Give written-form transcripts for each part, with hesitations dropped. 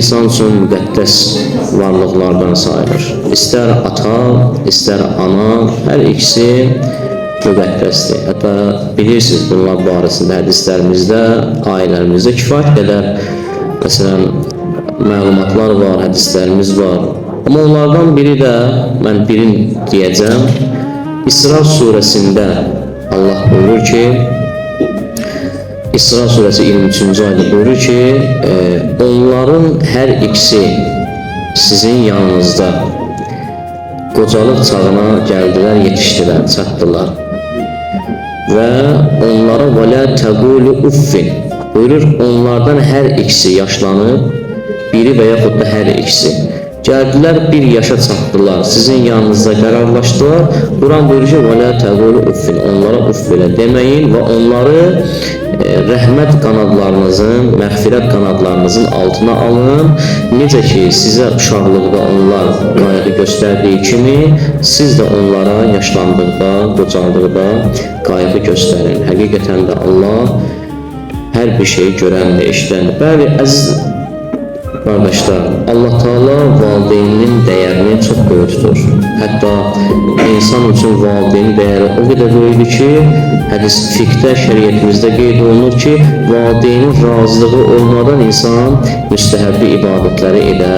insan üçün müqəddəs varlıqlardan sayılır. İstər ata, istər ana, hər ikisi müqəddəsdir. Hətta bilirsiniz bunlar barəsində hədislərimizdə, ayələrimizdə kifayət qədər məsələn məlumatlar var, hədislərimiz var. Amma onlardan biri də mən birini deyəcəm. İsra surəsində Allah buyurur ki, İsra surəsi 23-cü ayədə buyurur ki, onların hər ikisi sizin yanınızda qocalıq çağına gəldilər, yetişdilər, çatdılar. Və onlara və la təqulu uffin buyurur, onlardan hər ikisi yaşlanıb, biri və yaxud da hər ikisi gəldilər, bir yaşa çatdılar, sizin yanınızda qərarlaşdılar. Quran buyurur ki, və la təqulu uffin, onlara uff belə deməyin və onları rəhmət qanadlarınızın, məğfirət qanadlarınızın altına alın. Necə ki, sizə uşaqlıqda onlar qayğı göstərdiyi kimi, siz də onlara yaşlandıqda, qocaldıqda qayğı göstərin. Həqiqətən də Allah hər bir şeyi görəndir, eşidəndir. Bəli, əziz qardaşlar, Allah Teala valideyninin dəyərini çox böyük tutur. Hətta insan üçün valideynin dəyəri o qədər böyükdür ki, hədis fiqhdə, şəriətimizdə qeyd olunur ki, valideynin razılığı olmadan insan müstəhəbbi ibadətləri edə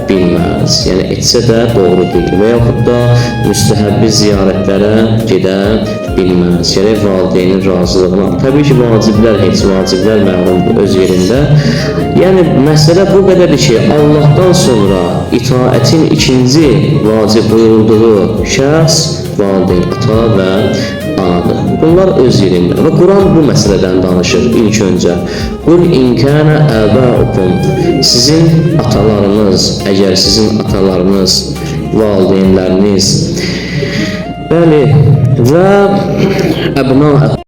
bilməz. Yəni etsə də doğru deyil və yaxud da müstəhəbbi ziyarətlərə gedə bilməz. Gərək valideynin razılığını. Təbii ki, vaciblər heç vaciblər məlumdur öz yerində. Yəni məsələ bu qədərdir ki, Allahdan sonra itaətin ikinci vacib buyurulduğu şəxs valideyn, ata və anadır. Bunlar öz yerində və Quran bu məsələdən danışır ilk öncə. Qul in kana abaukum, sizin atalarınız, əgər sizin atalarınız, valideynləriniz, bəli, və əbnaukum.